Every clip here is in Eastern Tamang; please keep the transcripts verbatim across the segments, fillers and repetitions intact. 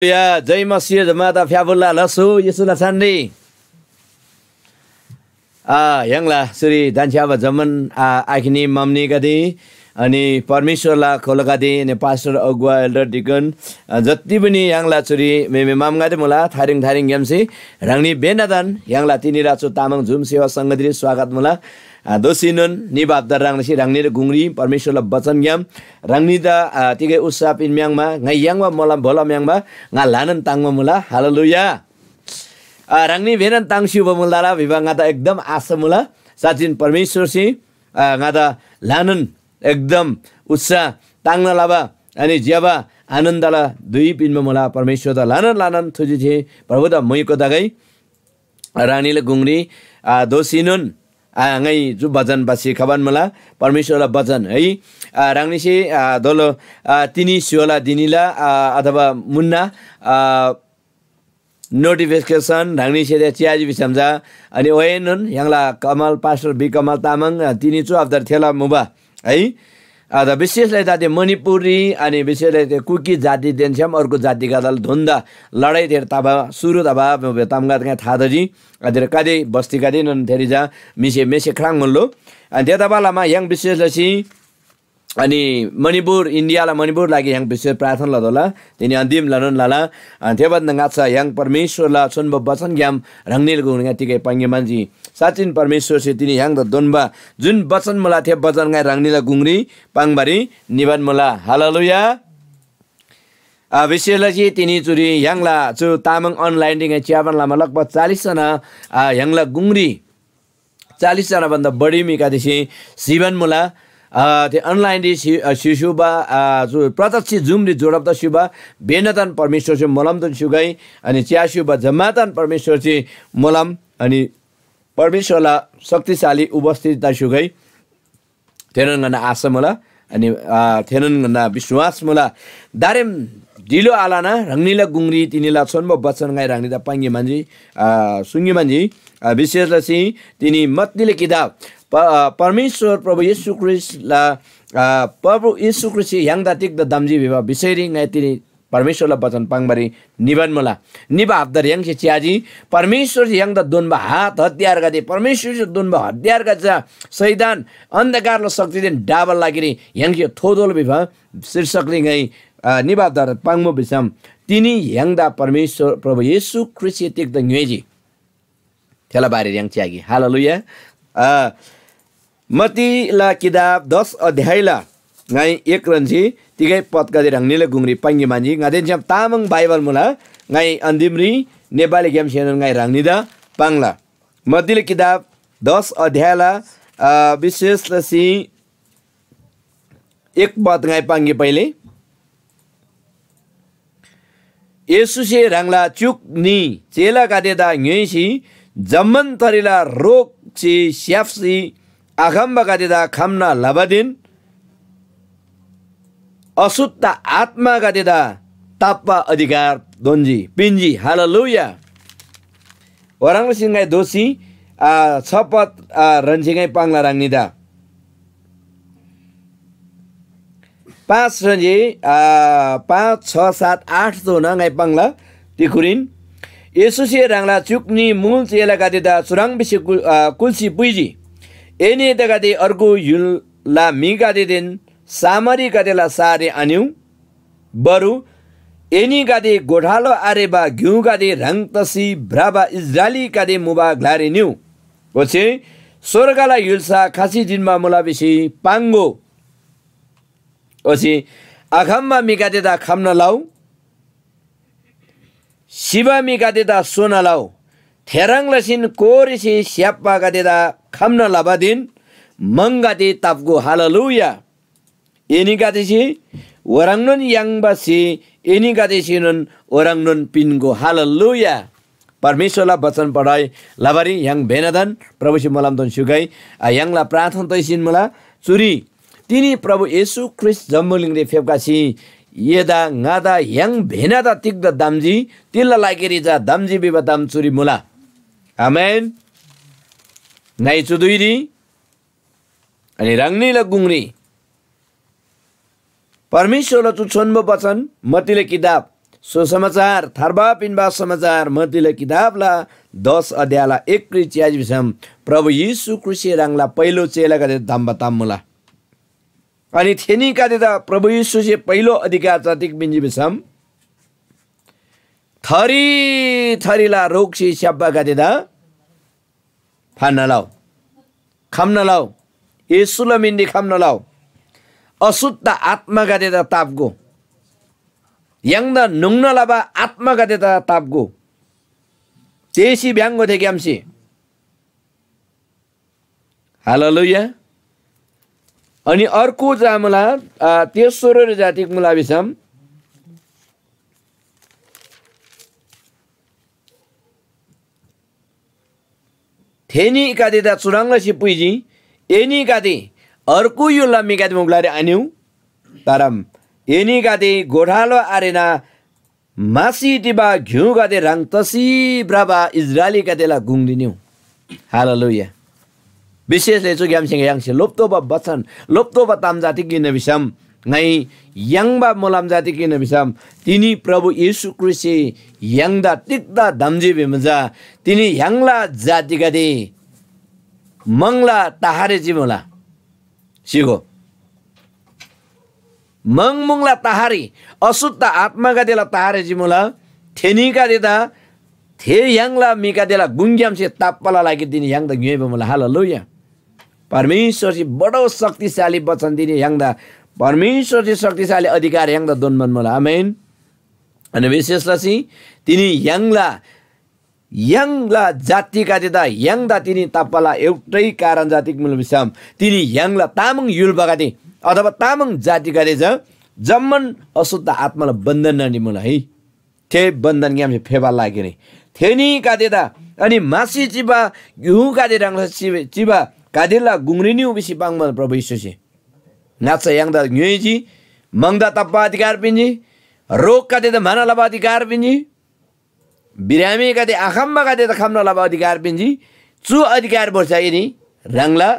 या जय मसीह जमाता फ्याफुल्ला लसु येशूला छानरी। आ य्‍हाङला सुरी दान्‍छ्‌याबा जम्‍मान आ आखिनी मम्‍नीगदे, अनि परमेश्‍वरला खोलगदे, अनि पास्‍टर, अगुवा, एल्डर, डिकन, आ, जति पनि य्‍हाङला चुरी मेमे मामगदे मुला, थारिङ थारिङग्‍यामसे ह्राङनी बेनादन य्‍हाङला तिनीला चु तामाङ जुम सेवा संगतिरी स्वागत मुला। आ, दोःसीनोन निबा हप्ता ह्राङनीसे ह्राङनीला गुङरी परमेश्‍वरला बचनग्‍याम ह्राङनीदा आ, तिगै उत्साह पिन्‍म्‍याङ्मा, ङाइ याङ्बा मोलम भोलम्‍याङ्बा ङा ल्‍हानान ताङ्‍बा मुला। हालेलुया। आ, ह्राङनी भेनन ताङ्स्‍युबा मुला भिबा ङादा एकदम आशा मुला। साँच्‍चिन परमेश्‍वरसे आ, ङादा ल्‍हानान एकदम उत्साह ताङ्ना लबा अनि ज्‍यबा आनन्दला धुइ पिन्‍बा मुला। परमेश्‍वरदा ल्‍हानान ल्‍हानान थुजी छे प्रभुदा मुइको तगै। ह्राङनीला गुङरी आ, दोःसीनोन आ, ङाइ चु बचन बासी खबान मुला, परमेश्‍वरला बचन है। आ, ह्राङनीसे आ, दोलो आ, तिनी स्‍य्‍होला धिनीला आ, अथवा मुन्‍ना आ, नोटिफिकेसन ह्राङनीसे त्या च्‍याजी भिसम चा, अनि ओएनोन य्‍हाङला कमल, पास्‍टर बी कमल तामाङ, आ, तिनी चु हप्तार थेला मुबा है। अझ विशेषलाई ताते मणिपुरी अनि विशेषलाई ते कुकी जातिदेन छ्‌याम अर्को जातिगदेला धुन्दा लडाइँ धेर तबा सुरु तबा तामगदे ङाइ था तजी। अझ कदे बस्तीगदेनोन थेरी जा म्‍हिसे मेसे ख्राङ मुल्‍लो। अनि थेतबालमा य्‍हाङ विशेष लसी अनि मणिपुर, इन्डियाला मणिपुर लागि य्‍हाङ विशेष प्रार्थना लतोःला। तिनी अन्तिम लनोन लला। अनि थेभन्‍दा ङाच्‍छा य्‍हाङ परमेश्‍वरला छोन्‍बो बचनग्‍याम ह्राङनीला गुङरी ङाइ तिगै पाङ्‌गे म्‍हन्‍जी। साँच्‍चिन परमेश्‍वरसे तिनी य्‍हाङदा दोन्‍बा जुन बचन मुला, थे बचन ङाइ ह्राङनीला गुङरी पाङ्‌बारी निबान मुला। हालेलुया। आ, विशेष लसी तिनी चुरी य्‍हाङला चु तामाङ अनलाइनरी ङाइ च्‍याबान लमा लगभग चालिस जना आ, य्‍हाङला गुङरी चालिस जना भन्दा बढी म्‍हिगदेसे सिबान मुला। अ, थे अनलाइनरी सि-, अ, सिस्‍युबा, अ, चु प्रत्यक्ष जुमरी जोडब तस्‍युबा बेनादन परमेश्‍वरसे मोलमदोन स्‍युगै, अनि च्‍यास्‍युबा जम्‍मादान परमेश्‍वरसे मोलम, अनि परमेश्‍वरला शक्तिशाली उपस्थिति तस्‍युगै। थेनोन ङन्‍ना आशा मुला, अनि, अ, थेनोन ङन्‍ना विश्‍वास मुला। दारेम ढिलो आलना ह्राङनीला गुङरी तिनीला छोन्‍बो बचन ङाइ ह्राङनीदा पाङ्‌गे म्‍हन्‍जी, अ, सुङ्‌गे म्‍हन्‍जी। अ, विशेष लसी तिनी मत्तीला किताब प-, अ, परमेश्‍वर प्रभु येशू ख्रीष्‍टला, अ, प्रभु येशू ख्रीष्‍टसे य्‍हाङदा तिग्‍दा धम्‍जी भिबा विषयरी ङाइ तिनी परमेश्‍वरला बचन पाङ्‌बारी निबान मुला। निबा हप्तार य्‍हाङसे च्‍याजी। परमेश्‍वरसे य्‍हाङदा दोन्‍बा हात हतियारगदे, परमेश्‍वरसे दोन्‍बा हतियारगदे चा शैतान अन्धकारला शक्तिदेन डाबा लागिरी य्‍हाङसे थोतोःला भिबा शीर्षकरी ङाइ, अ, निबा हप्तार पाङ्‍मु भिसम तिनी य्‍हाङदा परमेश्‍वर प्रभु येशू ख्रीष्‍टसे तिग्‍दा ङ्‌योइजी? थेला बारेरी य्‍हाङ च्‍यागे। हालेलुया। अ, मत्तीला किताब दस अध्यायला ङाइ एक रन्‍सी तिगै पदगदे ह्राङनीला गुङरी पाङ्‌गे म्‍हन्‍जी। ङादेन छ्‌याम तामाङ बाइबल मुला। ङाइ अन्‍तिमरी नेपालीग्‍यामसेनोन ङाइ ह्राङनीदा पाङ्ला। मत्तीला किताब दस अध्यायला, अ, विशेष लसी एक पद ङाइ पाङ्‌गे पहिले। येशूसे ह्राङला च्‍युक न्‍ही चेलागदेदा ङ्‌योइसी जम्‍मान थरीला रोगसे स्‍याप्‍सी आखम्‍बागदेदा खम्‍ना लबादेन अशुद्ध आत्‍मागदेदा ताप्‍बा अधिकार दोन्‍जी, पिन्‍जी। हालेलुया। ओह्रङ् लसीन ङाइ दोःसी, आ, छ पद, आ, ह्रान्‍सी ङाइ पाङ्ला ह्राङनीदा। पाँच ह्रान्‍सी, आ, पाँच, छ, सात, आठ धोना ङाइ पाङ्ला तिखुरीन। येशूसे ह्राङला च्‍युक न्‍ही मुल चेलागदेदा चुह्रङ् भिसी कु-, आ, कुल्‍सी पुइजी, एनीगदे अर्गु य्‍हुलला म्‍हिगदेदेन सामरीगदेला शहररी आनिउ। बरु एनीगदे गोठालो आरेबा ग्‍युगदे ह्रङ् तसी भ्रबा इस्राएलीगदे मुबा ग्‍लारी निउ। ओच्‍छे स्‍वर्गला य्‍हुल्‍सा खसी जिन्‍बा मुला भिसी पाङ्‍गो। ओच्‍छे आखम्‍बा म्‍हिगदेदा खम्‍ना लउ, सिबा म्‍हिगदेदा सोना लउ। थेह्रङ् लसीन कोरेसे स्‍याप्‍बागदेदा खम्‍ना लबादेन म्‍हङगदे ताप्‍गो। हालेलुया। एनीगदेसे ओह्रङ्नोन याङ्बा स्‍हे एनीगदेसेनोन ओह्रङ्नोन पिन्‍गो। हालेलुया। परमेश्‍वरला बचन पढाइ लबारी य्‍हाङ भेनदन प्रभुसे मोलमदोन स्‍युगै। आ, य्‍हाङला प्रार्थना तैसिन मुला। चुरी तिनी प्रभु येशू ख्रीष्‍ट जम्‍बुलिङरी फेप्‍खसी एदा ङादा य्‍हाङ भेनदा तिग्‍दा धम्‍जी, तिल्‍ला लागिरी चा धम्‍जी भिबा ताम चुरी मुला। आमेन। ङाइ चु धुइरी अनि ह्राङनीला गुङरी परमेश्‍वरला चु छोन्‍बो बचन मत्तीला किताब सुसमाचार, थार्बा पिन्‍बा समाचार मत्तीला किताबला दस अध्यायला एकरी च्‍याजी भिसम प्रभु येशू ख्रीष्‍टसे ह्राङला पहिलो चेलागदे धम्‍बा ताम मुला। अनि थेनीगदेदा प्रभु येशूसे पहिलो अधिकार चा तिग पिन्‍जी भिसम, थरी थरीला रोगसे स्‍याप्‍बागदेदा फान्‍ना लउ, खम्‍ना लउ, येशूला मिनरी खम्‍ना लउ। अशुद्ध आत्‍मागदेदा ताप्‍गो, य्‍हाङदा न्‍होङ्ना लबा आत्‍मागदेदा ताप्‍गो, तेसी भ्‍याङ्‍गो थेग्‍यामसे। हालेलुया। अनि अर्को चा मुला, अ, तेस्रोरी चा तिग मुला भिसम, थेनीगदेदा चुह्रङ् लसी पुइजी, एनीगदे अर्गु य्‍हुलला म्‍हिगदे मुबा ग्‍लारी आनिउ, तर एनीगदे गोठालो आरेना म्‍हासी टिबा ग्‍युगदे ह्रङ् तसी भ्रबा इस्राएलीगदेला गुङरी निउ। हालेलुया। विशेषले चुग्‍यामसे य्‍हाङसे लोप्‍तोःबा बचन, लोप्‍तोःबा ताम चा तिग हिन्‍ना भिसम, ङाइ याङ्बा मोलम चा तिग हिन्‍ना भिसम, तिनी प्रभु येशू ख्रीष्‍टसे य्‍हाङदा तिग्‍दा धम्‍जी भिमा चा, तिनी य्‍हाङला जातिगदे म्‍हङला तहरी चिमुला। सिगो। म्‍हङम्‍हुङला तहरी, अशुद्ध आत्‍मागदेला तहरी चिमुला। थेनीगदेदा थे य्‍हाङला म्‍हिगदेला गुङग्‍यामसे ताप्‍बाला लागिरी तिनी य्‍हाङदा ङ्‌योइबा मुला। हालेलुया। परमेश्‍वरसे बडो शक्तिशाली वचन तिनी य्‍हाङदा, परमेश्‍वरसे शक्तिशाली अधिकार य्‍हाङदा दोन्‍बान मुला। आमेन। अनि विशेष लसी तिनी य्‍हाङला, य्‍हाङला जातिगदेदा य्‍हाङदा तिनी ताप्‍बाला एउटै कारण चा तिग मुला भिसम, तिनी य्‍हाङला तामाङ य्‍हुलबागदे अथवा तामाङ जातिगदे चा जम्‍मान अशुद्ध आत्‍माला बन्‍धनरी मुला है। थे बन्‍धनग्‍यामसे फेबाला लागिरी थेनीगदेदा, अनि म्‍हासी चिबा ग्‍युगदे ह्रङ् लसी चिबा, चिबागदेला गुङरी निउ भिसी पाङ्‌मुला प्रभु येशूसे। ङाच्‍छा य्‍हाङदा ङ्‌योइजी, म्‍हङदा ताप्‍बा अधिकार पिन्‍जी, रोगगदेदा म्‍हाना लबा अधिकार पिन्‍जी, बिरामीगदे आखम्‍बागदेदा खम्‍ना लबा अधिकार पिन्‍जी। चु अधिकार भोर्सा एनी ह्राङला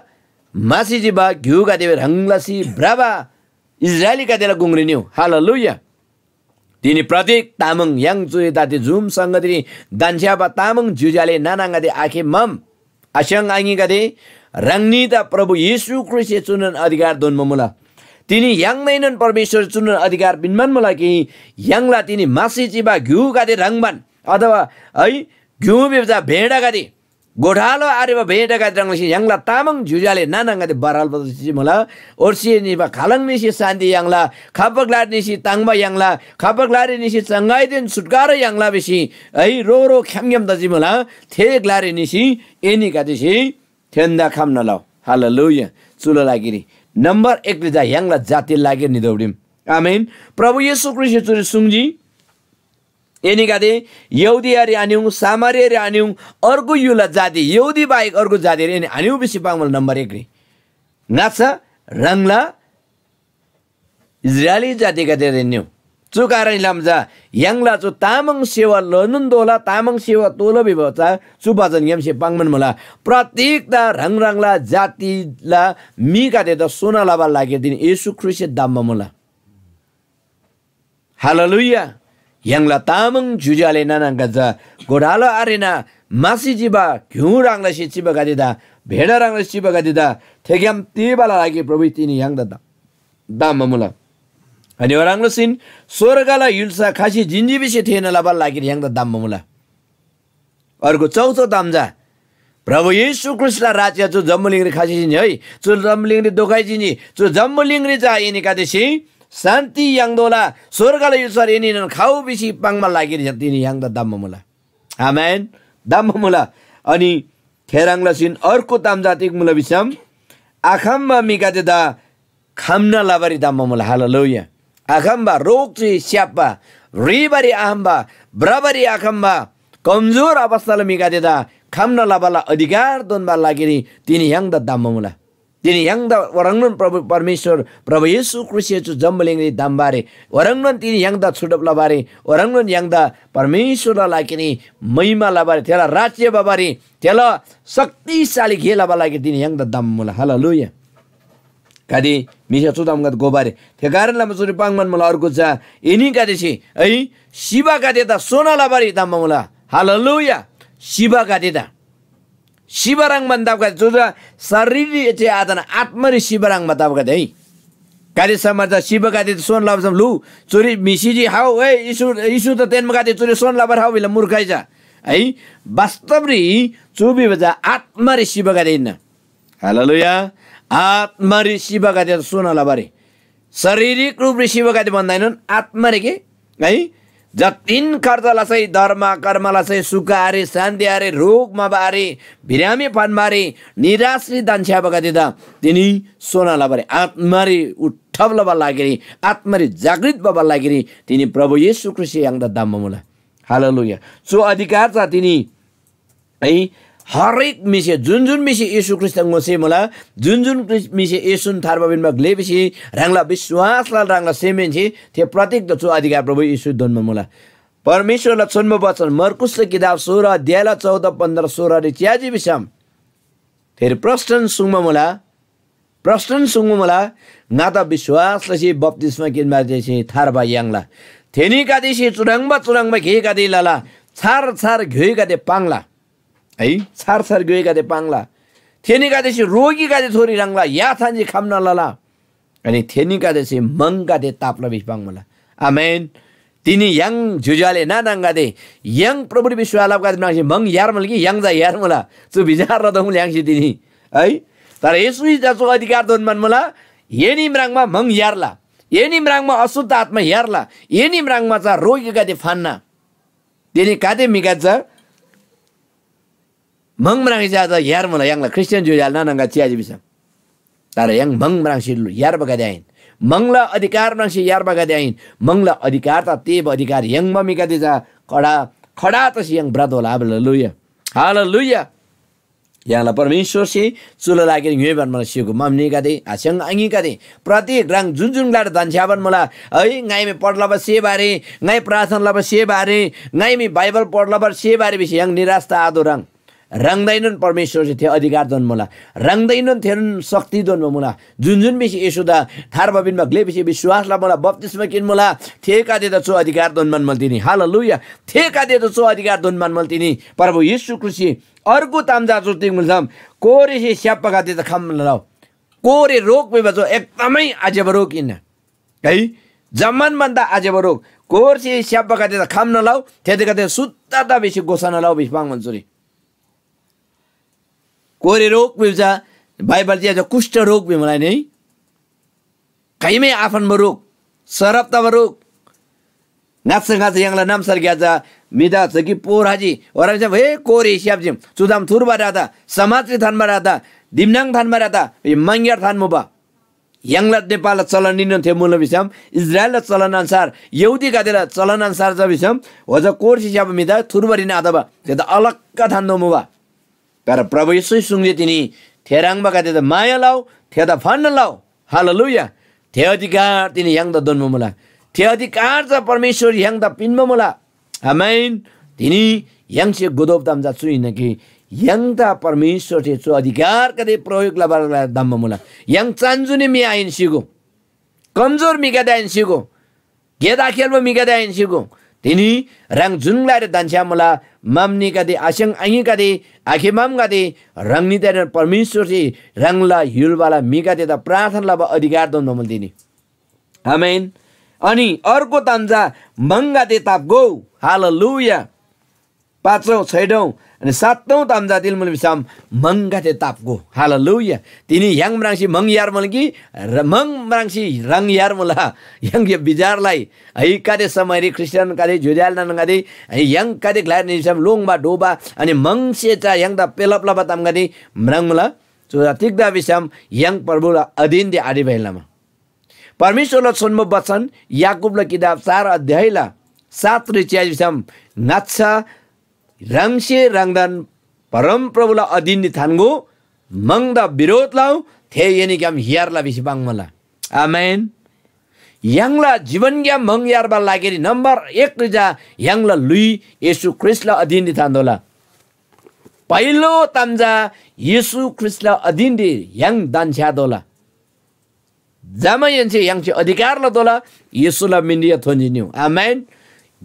म्‍हासी चिबा ग्‍युगदे ह्रङ् लसी भ्रबा इस्राएलीगदेला गुङरी निउ। हालेलुया। तिनी प्रत्येक तामाङ य्‍हाङ चुरी ताती जुम संगतिरी धन्‍छ्‌याबा तामाङ ज्‍योज्‍यो आले नाना आङागदे आखे म्‍हम आस्‍याङ आङिगदे, ह्राङनीदा प्रभु येशू ख्रीष्‍टसे चुनोन अधिकार दोन्‍बा मुला। तिनी य्‍हाङदाएनोन परमेश्‍वरसे चुनोन अधिकार पिन्‍बान मुला कि य्‍हाङला तिनी म्‍हासी चिबा ग्‍युगदे ह्रङ्‌बान अथवा है ग्‍यु भिबा चा भेडागदे गोठालो आरेबा भेडागदे ह्रङ् लसी य्‍हाङला तामाङ ज्‍योज्‍यो आले नाना आङागदे बरल तसी चिमुला। ओर्सी निबा खालङ निसी शान्‍ति याङ्ला, खाप्‍बा ग्‍लारी निसी ताङ्‍बा याङ्ला, खाप्‍बा ग्‍लारी निसी चङ्गाईदेन छुटकारा याङ्ला भिसी है रो रो ख्‍यामग्‍याम तजी मुला। थे ग्‍लारी निसी एनीगदेसे थेन्‍दा खम्‍ना लउ। हालेलुया। चुला लागिरी नम्‍बर एकरी चा य्‍हाङला जातिला लागिरी नितोःबा दिम। आमेन। प्रभु येशू ख्रीष्‍टसे चुरी सुङ्जी, एनीगदे यहूदियारी आनिउ, सामरियारी आनिउ, अर्गु य्‍हुलला जाति, यहूदी बाहेक अर्गु जातिरी एनी आनिउ भिसी पाङ्‌मुला नम्‍बर एकरी। ङाच्‍छा ह्राङला इस्राएली जातिगदेरी निउ। चु कारण लमा चा य्‍हाङला चु तामाङ सेवा लनोन तोःला, तामाङ सेवा तोःला भिबा चा चु बचनग्‍यामसे पाङ्‌बान मुला। प्रत्येकदा ह्राङ ह्राङला जातिला म्‍हिगदेदा सोना लबाला लागिरी तिनी येशू ख्रीष्‍टसे धम्‍बा मुला। हालेलुया। य्‍हाङला तामाङ ज्‍योज्‍यो आले नाना आङागदे चा गोठालो आरेना म्‍हासी चिबा ग्‍यु ह्रङ् लसी चिबागदेदा, भेडा ह्रङ् लसी चिबागदेदा थेग्‍याम तेःबाला लागिरी प्रभु तिनी य्‍हाङदा ध-, धम्‍बा मुला। अनि ओह्रङ् लसीन स्‍वर्गला य्‍हुल्‍सा खसी जिन्‍जी भिसी थेःना लबाला लागिरी य्‍हाङदा धम्‍बा मुला। अर्को चौथो ताम चा प्रभु येशू ख्रीष्‍टला राज्‍य चु जम्‍बुलिङरी खसी जिन्‍जी है। चु जम्‍बुलिङरी धोखै जिन्‍जी। चु जम्‍बुलिङरी चा एनीगदेसे शान्‍ति याङ्तोःला, स्‍वर्गला य्‍हुल्‍सारी एनीएनोन खउ भिसी पाङ्बा लागिरी तिनी य्‍हाङदा धम्‍बा मुला। आमेन। धम्‍बा मुला। अनि थेह्रङ् लसीन अर्को ताम चा तिग मुला भिसम, आखम्‍बा म्‍हिगदेदा खम्‍ना लबारी धम्‍बा मुला। हालेलुया। आखम्‍बा, रोगसे स्‍याप्‍बा, ह्रीबारी आखम्‍बा, भ्रबारी आखम्‍बा, कमजोर अवस्थाला म्‍हिगदेदा खम्‍ना लबाला अधिकार दोन्‍बाला लागिरी तिनी य्‍हाङदा धम्‍बा मुला। तिनी य्‍हाङदा ओह्रङ्नोन प्रभु परमेश्‍वर, प्रभु येशू ख्रीष्‍टसे चु जम्‍बुलिङरी धम्‍बारी, ओह्रङ्नोन तिनी य्‍हाङदा छुटब लबारी, ओह्रङ्नोन य्‍हाङदा परमेश्‍वरला लागिरी महिमा लबारी, थेला राज्‍य भबारी, थेला शक्तिशाली गे लबा लागिरी तिनी य्‍हाङदा धम्‍बा मुला। हालेलुया। कति म्‍हिसे चु तामगदे घोबारी। थे कारण लमा चुरी पाङ्‌बान मुला। अर्गु चा एनीगदेसे है सिबागदेदा सोना लबारी धम्‍बा मुला। हालेलुया। सिबागदेदा सिबा ह्रङ्‌बान तबगदे, चु चा शरीररी जे आतना आत्‍मारी सिबा ह्रङ्‌बा तबगदे है। गाते समाज चा सिबागदे सोन लबा छम लु, चुरी म्‍हि सिजी, हाउ, ए, येशू, येशू त तेन्‍बागदे चुरी सोन लबार हाउ भिला मूर्खै चा। है, वास्तवरी चु भिबा चा आत्‍मारी सिबागदे हिन्‍ना। हालेलुया। आत्‍मारी सिबागदे सोना लबारी। शारीरिक रूपरी सिबागदे भन्‍दाएनोन आत्‍मारी के है, जतिन खर्च लसै, धर्म कर्म लसै, सुख आरे, शान्ति आरे, रोग मबा आरे, बिरामी फान्‍बा आरे, निराशरी धन्‍छ्‌याबागदेदा तिनी सोना लबारी, आत्‍मारी उठब लबा लागिरी, आत्‍मारी जागृत भबा लागिरी तिनी प्रभु येशू ख्रीष्‍टसे य्‍हाङदा धम्‍बा मुला। हालेलुया। चु अधिकार चा तिनी है, हरेक म्‍हिसे, जुन जुन म्‍हिसे येशू ख्रीष्‍टदा ङोसेमुला, जुन जुन ख्रीष्‍ट, म्‍हिसे येशून थार्बा पिन्‍बा ग्‍ले भिसी ह्राङला विश्‍वासला ह्राङला सेमहेन्‍से थे प्रत्येकदा चु अधिकार प्रभु येशू दोन्‍बा मुला। परमेश्‍वरला छोन्‍बो वचन मर्कुसला किताब सोह्र अध्यायला चौध, पन्ध्र, सोह्ररी च्‍याजी भिसम, थेरी प्रश्‍नन सुङ्बा मुला, प्रश्‍नन सुङ्बा मुला, ङादा विश्‍वास लसी बप्‍तिस्‍मा किन्‍बारी थार्बा याङ्ला। थेनीगदेसे चुह्रङ्बा चुह्रङ्बा गेगदे लला, छार छार घ्‍योइगदे पाङ्ला। है, छार छार घ्‍योइगदे पाङ्ला। थेनीगदेसे रोगीगदेथोरी ह्राङला या थान्‍सी खम्‍ना लला। अनि थेनीगदेसे म्‍हङगदे ताप्‍ला भिसी पाङ्‌मुला। आमेन। तिनी य्‍हाङ ज्‍योज्‍यो आले नाना आङागदे, य्‍हाङ प्रभुरी विश्‍वास लबागदे म्राङ्सी म्‍हङ यार्मल कि य्‍हाङ चा यार्मुला? चु विचार लतोःमुला य्‍हाङसे तिनी, है। तर येशूसे चा चु अधिकार दोन्‍बान मुला, एनी म्राङ्मा म्‍हङ यार्ला, एनी म्राङ्मा अशुद्ध आत्‍मा यार्ला, एनी म्राङ्मा चा रोगीगदे फान्‍ना। तिनी गाते म्‍हिगदे चा म्‍हङ म्राङ्सी चा यार्मुला य्‍हाङला ख्रीष्‍टियान ज्‍योज्‍यो आले नाना आङा च्‍याजी भिसम। तर य्‍हाङ म्‍हङ म्राङ्सी यार्बागदे आहिन। म्‍हङला अधिकार म्राङ्सी यार्बागदे आहिन। म्‍हङला अधिकार ता तेबा अधिकार याङ्बा म्‍हिगदे चा खडा खडा तसी य्‍हाङ भ्रतोःला। हालेलुया। हालेलुया। य्‍हाङला परमेश्‍वरसे चुला लागिरी ङ्‌योइबान मुला। स्‍य्‍हूगो मामनीगदे, आस्‍याङ आङिगदे, प्रत्येक ह्राङ जुन जुन ग्‍लारी धन्‍छ्‌याबान मुला, है, ङाइ मी पढ लबा सेबा आरे, ङाइ प्रार्थना लबा सेबा आरे, ङाइ मी बाइबल पढ लबार सेबा आरे भिसी य्‍हाङ निराश तआतोः ह्राङ। ह्राङदाएनोन परमेश्‍वरसे थे अधिकार दोन्‍मुला। ह्राङदाएनोन थेनोन शक्ति दोन्‍बा मुला। जुन जुन भिसी येशूदा थार्बा पिन्‍बा ग्‍ले भिसी विश्‍वास लमुला, बप्‍तिस्‍मा किन्‍मुला, थेगदेदा चु अधिकार दोन्‍बान मुल तिनी। हालेलुया। थेगदेदा चु अधिकार दोन्‍बान मुल तिनी। प्रभु येशू ख्रीष्‍टसे अर्गु ताम चा चु तिग मुलसम, कोरेसे स्‍याप्‍बागदेदा खम्‍ना लउ। कोरे रोग भिबा चु एकदमै आज्‍यबा रोग हिन्‍ना। है, जम्‍मान भन्‍दा आज्‍यबा रोग। कोरेसे स्‍याप्‍बागदेदा खम्‍ना लउ, थेगदे शुद्ध तउ भिसी घोषणा लउ भिसी पाङ्‌बान चुरी। कोरे रोग भिबा चा बाइबल च्‍या चा कुष्ठ रोग भिमुला नि है। खाइमै आफन्‍बा रोग, सरब तबा रोग। ङाच्‍छा ङाच्‍छा य्‍हाङला नाम्‍सार ग्‍याजा म्‍हिदा चा कि पोर हाजी, ओह्रङ् चा हे कोरे स्‍याप्‍जीम, चुदाम थुर्बा राता, समाजरी थान्‍बा राता, दिमनाङ थान्‍बा राता, ए मङ्‌ग्‍यार थान्‍मुबा। य्‍हाङला नेपालला चलनरीनोन थे मुला भिसम, इस्राएलला चलन अन्‍सार, यहूदीगदेला चलन अन्‍सार चा भिसम, होजा कोर्सी स्‍याबा म्‍हिदा थुर्बारीन आतबा, थेदा अलक्‍क थान्‍तोःमुबा। तर प्रभु येशूसे सुङ्जी, तिनी थेह्रङ्बागदेदा माया लउ, थेदा फन्‍ना लउ। हालेलुया। थे अधिकार तिनी य्‍हाङदा दोन्‍बा मुला। थे अधिकार चा परमेश्‍वर य्‍हाङदा पिन्‍बा मुला। आमेन। तिनी य्‍हाङसे गोदोब ताम चा चु हिन्‍ना कि य्‍हाङदा परमेश्‍वरसे चु अधिकारगदे प्रयोग लबाला धम्‍बा मुला। य्‍हाङ चान्‍जुनी म्‍हि आहिन सिगो, कमजोर म्‍हिगदे आहिन सिगो, गेदा खेल्‍बा म्‍हिगदे आहिन सिगो। तिनी ह्राङ जुन ग्‍लारी धन्‍छ्‌यामुला, मामनीगदे, आस्‍याङ आङिगदे, आखे मामगदे, ह्राङनीदाएनोन परमेश्‍वरसे ह्राङला य्‍हुलबाला म्‍हिगदेदा प्रार्थना लबा अधिकार दोन्‍बा मुला तिनी। आमेन। अनि अर्को ताम चा म्‍हङगदे ताप्‍गो। हालेलुया। पाँचौँ, छैटौँ, अनि सातौँ ताम चा तिल मुला भिसम म्‍हङगदे ताप्‍गो। हालेलुया। तिनी य्‍हाङ म्राङ्सी म्‍हङ यार्मुला कि र-, म्‍हङ म्राङ्सी ह्राङ यार्मुला? य्‍हाङसे विचार लइ। है, गाते समयरी ख्रीष्‍टियानगदे, ज्‍योज्‍यो आले नानागदे, है, य्‍हाङ गाते ग्‍लारी निसम लोङ्‌बा ढोबा, अनि म्‍हङसे चा य्‍हाङदा पेलप लबा तामगदे म्राङ्मुला। चु चा तिग्‍दा भिसम य्‍हाङ प्रभुला अधीनरी आढिबा हिन्‍ना। परमेश्‍वरला छोन्‍बो बचन याकूबला किताब चार अध्‍यायला सातरी च्‍याजी भिसम, ङाच्‍छा ह्राङसे ह्राङदान परमप्रभुला अधीनरी थान्‍गो, म्‍हङदा बिरोध लउ, थे एनीग्‍याम यार्ला भिसी पाङ्‌मुला। आमेन। य्‍हाङला जीवनग्‍याम म्‍हङ यार्बा लागिरी नम्‍बर एकरी चा य्‍हाङला ल्‍हुइ येशू ख्रीष्‍टला अधीनरी थान्‍तोःला। पहिलो ताम चा येशू ख्रीष्‍टला अधीनरी य्‍हाङ धन्‍छ्‌यातोःला। जमाहेन्‍से य्‍हाङसे अधिकार लतोःला येशूला मिनरी थोन्‍जी निउ। आमेन।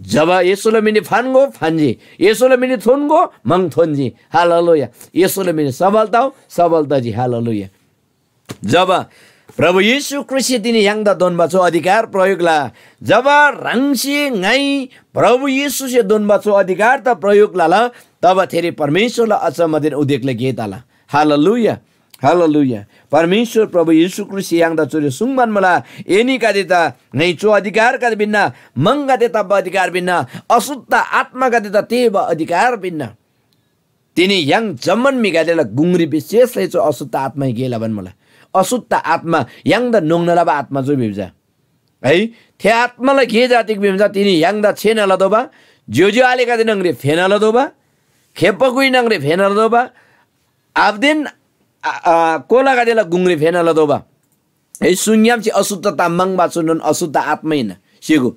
जब येशूला मिनरी फान्‍गो, फान्‍जी। येशूला मिनरी थोन्‍गो, म्‍हङ थोन्‍जी। हालेलुया। येशूला मिनरी सबल तउ, सबल तजी। हालेलुया। जब प्रभु येशू ख्रीष्‍टसे तिनी य्‍हाङदा दोन्‍बा चु अधिकार प्रयोग ल, जब ह्राङसे ङाइ प्रभु येशूसे दोन्‍बा चु अधिकार त प्रयोग लला, तब थेरी परमेश्‍वरला अचम्‍मदेन उदेकला गे तला। हालेलुया। हालेलुया। परमेश्‍वर प्रभु येशू ख्रीष्‍टसे य्‍हाङदा चुरी सुङ्बान मुला, एनीगदेदा ङाइ चु अधिकारगदे पिन्‍ना, म्‍हङगदे ताप्‍बा अधिकार पिन्‍ना, अशुद्ध आत्‍मागदेदा तेःबा अधिकार पिन्‍ना। तिनी य्‍हाङ जम्‍मान म्‍हिगदेला गुङरी विशेष लसी चु अशुद्ध आत्‍मासे गे लबान मुला। अशुद्ध आत्‍मा य्‍हाङदा न्‍होङ्ना लबा आत्‍मा चु भिबा चा। है, थे आत्‍माला गे चा तिग भिबा चा तिनी य्‍हाङदा छेना लतोःबा, ज्‍योज्‍यो आलेगदे न्‍हङरी फेना लतोःबा, खेप्‍पा कुइ न्‍हङरी फेना लतोःबा, आबादेन, आ, आ, कोलागदेला गुङरी फेना लतोःबा। है, सुङग्‍यामसे अशुद्ध ताम म्‍हङबा चुनोन अशुद्ध आत्‍मा हिन्‍ना, स्‍य्‍हूगो।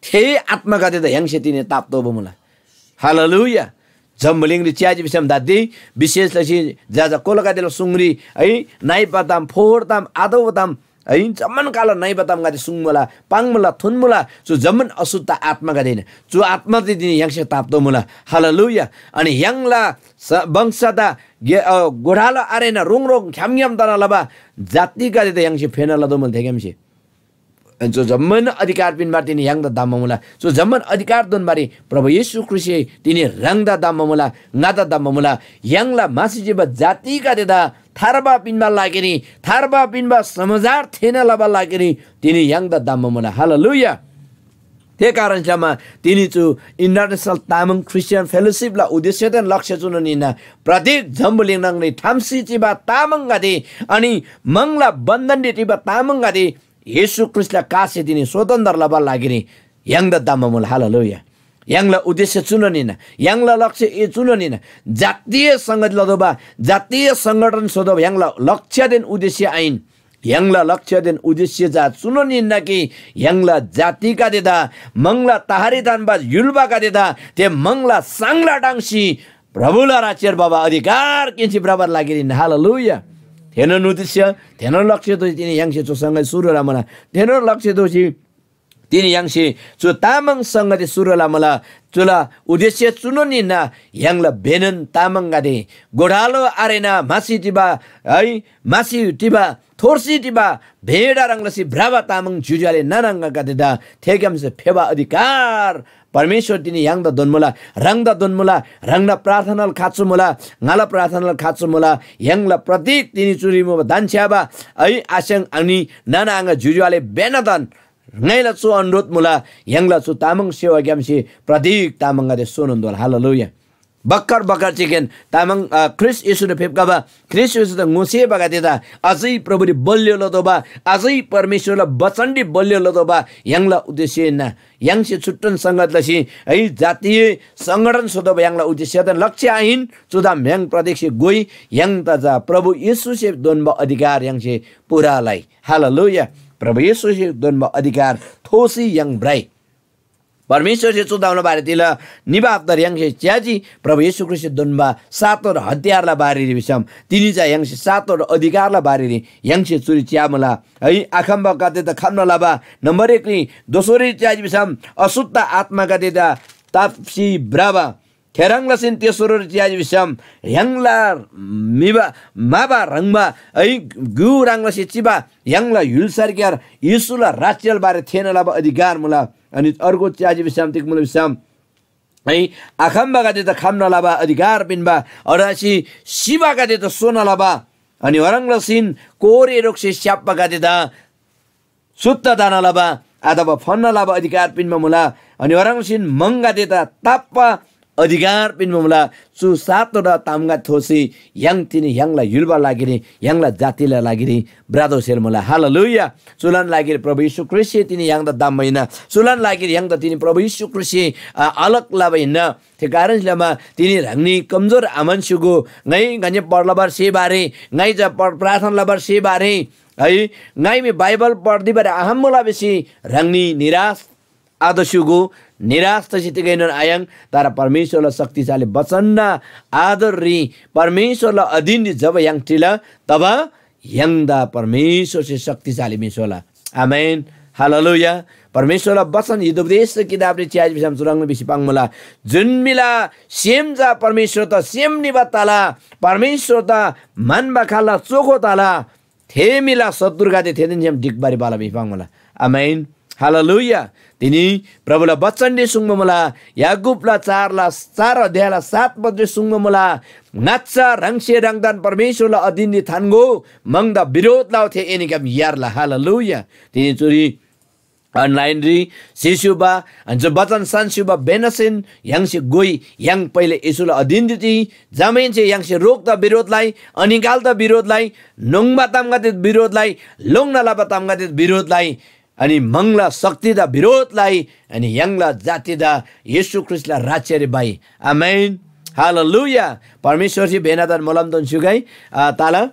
थे आत्‍मागदेदा य्‍हाङसे तिनी ताप्‍तोःबा मुला। हालेलुया। जम्‍बुलिङरी च्‍याजी भिसम दादी विशेष लसी जा जा कोलागदेला सुङरी, है, नइबा ताम, फोहोर ताम, आतोःबा ताम, है, जम्‍मान काला नइबा तामगदे सुङ्मुला, पाङ्मुला, थुन्‍मुला, चु जम्‍मान अशुद्ध आत्‍मागदे हिन्‍ना। चु आत्‍मा चाहिँ तिनी य्‍हाङसे ताप्‍तोःमुला। हालेलुया। अनि य्‍हाङला स-, वंशदा गे-, अ, गोठालो आरेना रोङ रोङ ख्‍यामख्‍याम तना लबा जातिगदेदा य्‍हाङसे फेना लतोःमुला थेग्‍यामसे। अनि चु जम्‍मान अधिकार पिन्‍बारी तिनी य्‍हाङदा धम्‍बा मुला। चु जम्‍मान अधिकार दोन्‍बारी प्रभु येशू ख्रीष्‍टसे तिनी ह्राङदा धम्‍बा मुला, ङादा धम्‍बा मुला। य्‍हाङला म्‍हासी चिबा जातिगदेदा थार्बा पिन्‍बा लागिरी, थार्बा पिन्‍बा समाचार थेःना लबा लागिरी तिनी य्‍हाङदा धम्‍बा मुला। हालेलुया। थे कारणसे लमा तिनी चु International Tamang Christian Fellowship ला उद्देश्यदेन लक्ष्य चुनोन हिन्‍ना, प्रत्येक जम्‍बुलिङ न्‍हङरी थाम्‍सी चिबा तामाङगदे अनि म्‍हङला बन्‍धनरी चिबा तामाङगदे येशू ख्रीष्‍टला कासे तिनी स्वतन्‍त्र लबाला लागिरी य्‍हाङदा धम्‍बा मुला। हालेलुया। य्‍हाङला उद्देश्य चुनोन हिन्‍ना, य्‍हाङला लक्ष्य ए चुनोन हिन्‍ना। जातीय संगति लतोःबा, जातीय सङ्गठन स्‍होतोःबा य्‍हाङला लक्ष्यदेन उद्देश्य आहिन। य्‍हाङला लक्ष्यदेन उद्देश्य चा चुनोन हिन्‍ना कि य्‍हाङला जातिगदेदा म्‍हङला तहरी थान्‍बा य्‍हुल्‍बागदेदा थे म्‍हङला साङला टाङ्सी प्रभुला राज्‍यरी भबा अधिकार किन्‍सी भ्रबाला लागिरी हिन्‍ना। हालेलुया। थेनोन उद्देश्य, थेनोन लक्ष्य दोसी तिनी य्‍हाङसे चु संगति सुरु लमुला। थेनोन लक्ष्य दोसी तिनी य्‍हाङसे चु तामाङ संगति सुरु लमुला। चुला उद्देश्य चुनोन हिन्‍ना, य्‍हाङला भेनन तामाङगदे गोठालो आरेना म्‍हासी टिबा, है, म्‍हासी टिबा, थोर्सी टिबा भेडा ह्रङ् लसी भ्रबा तामाङ ज्‍योज्‍यो आले नाना आङागदेदा थेग्‍यामसे फेबा अधिकार परमेश्‍वर तिनी य्‍हाङदा दोन्‍मुला, ह्राङदा दोन्‍मुला, ह्राङला प्रार्थनाल खाँचो मुला, ङाला प्रार्थनाल खाँचो मुला। य्‍हाङला प्रत्येक तिनी चुरी मुबा धन्‍छ्‌याबा, है, आस्‍याङ अनि नाना आङा ज्‍योज्‍यो आले बेनादन ङाइला चु अनुरोध मुला, य्‍हाङला चु तामाङ सेवाग्‍यामसे प्रत्येक तामाङगदे सोनोन दोला। हालेलुया। बक्‍खर बक्‍खर चिकेन तामाङ, अ, ख्रीष्‍ट येशूरी फेप्‍खबा, ख्रीष्‍ट येशूदा ङोसेबागदेदा अझै प्रभुरी बलियो लतोःबा, अझै परमेश्‍वरला बचनरी बलियो लतोःबा य्‍हाङला उद्देश्य हिन्‍ना। य्‍हाङसे छुट्टन संगत लसी है जातीय सङ्गठन स्‍होतोःबा य्‍हाङला उद्देश्यदेन लक्ष्य आहिन। चु ताम य्‍हाङ प्रत्यक्ष गोइ य्‍हाङदा चा प्रभु येशूसे दोन्‍बा अधिकार य्‍हाङसे पूरा लइ। हालेलुया। प्रभु येशूसे दोन्‍बा अधिकार थोसी य्‍हाङ भ्रइ। परमेश्‍वरसे चु तामला बारेरी तिला निबाफ तर य्‍हाङसे च्‍याजी, प्रभु येशू ख्रीष्‍टसे दोन्‍बा सातोर हतियारला बारेरी भिसम, तिनी चा य्‍हाङसे सातोर अधिकारला बारेरी य्‍हाङसे चुरी च्‍यामुला। है, आखम्‍बागदेदा खम्‍ना लबा, नम्‍बर एकरी दोस्‍होरी च्‍याजी भिसम, अशुद्ध आत्‍मागदेदा ताप्‍सी भ्रबा, थेह्रङ् लसीन तेस्‍होरी च्‍याजी भिसम, य्‍हाङला म्‍हिबा, म्‍हाबा ह्रङ्‌बा, है, ग्‍यु ह्रङ् लसी चिबा य्‍हाङला य्‍हुल्‍सारक्‍यार येशूला राज्‍यला बारे थेःना लबा अधिकार मुला। अनि अर्को च्‍याजी भिसम, तिग मुला भिसम, है, आखम्‍बागदेदा खम्‍ना लबा अधिकार पिन्‍बा, अडासी सिबागदेदा सोना लबा, अनि ओह्रङ् लसीन कोरे रोगसे स्‍याप्‍बागदेदा शुद्ध तना लबा अथवा फन्‍ना लबा अधिकार पिन्‍बा मुला। अनि ओह्रङ् लसीन म्‍हङगदेदा ताप्‍बा अधिकार पिन्‍बा मुला। चु सातवटा तामगदे थोसी य्‍हाङ तिनी य्‍हाङला य्‍हुलबा लागिरी, य्‍हाङला जातिला लागिरी भ्रतोःसेल मुला। हालेलुया। चुलान लागिरी प्रभु येशू ख्रीष्‍टसे तिनी य्‍हाङदा धम्‍बा हिन्‍ना। चुलान लागिरी य्‍हाङदा तिनी प्रभु येशू ख्रीष्‍टसे, आ, अलग लबा हिन्‍ना। थे कारणसे लमा तिनी ह्राङनी कमजोर आम्‍हन्‍स्‍य्‍हूगो, ङाइ ङन्‍से पढ लबार सेबा आरे, ङाइ चा प-, प्रार्थना लबार सेबा आरे, है, ङाइ मी बाइबल पढदिबारी आखम्‍मुला भिसी ह्राङनी निराश आतस्‍य्‍हूगो, निराश तसी तिगैनोन आयाङ्, तर परमेश्‍वरला शक्तिशाली बचनना आदररी परमेश्‍वरला अधीनरी जब य्‍हाङ टिला, तब य्‍हाङदा परमेश्‍वरसे शक्तिशाली म्‍हि स्‍होला। आमेन। हालेलुया। परमेश्‍वरला वचन हितोपदेशला किताबरी च्‍याजी भिसम चुह्रङ् भिसी पाङ्मुला, जुन म्‍हिला सेम चा परमेश्‍वरदा सेम निबा तला, परमेश्‍वरदा म्‍हन्‍बा खाल्‍ला चोखो तला, थे म्‍हिला शत्रुगदे थेदेन छ्‌याम ढिक्‍बारी बाला भिसी पाङ्मुला। आमेन। हालेलुया। तिनी प्रभुला बचनरी सुङ्बा मुला, याकूबला चारला, चार अध्यायला सात पदरी सुङ्बा मुला, ङाच्‍छा ह्राङसे ह्राङदान परमेश्‍वरला अधीनरी थान्‍गो, म्‍हङदा बिरोध लउ, थे एनीग्‍याम यार्ला। हालेलुया। तिनी चुरी अनलाइनरी सिस्‍युबा, अनि चु बचन सान्‍स्‍युबा बेनासेन य्‍हाङसे गोइ य्‍हाङ पहिले येशूला अधीनरी चिइ, जमाहेन्‍से य्‍हाङसे रोगदा बिरोध लइ, अनिकालदा बिरोध लइ, न्‍होङ्बा तामगदे बिरोध लइ, लोङ्‌ना लबा तामगदे बिरोध लइ, अनि म्‍हङला शक्तिदा बिरोध लइ, अनि य्‍हाङला जातिदा येशू ख्रीष्‍टला राज्‍यरी भइ। आमेन। हालेलुया। परमेश्‍वरसे भेनादान मोलमदोन स्‍युगै, आ, ताला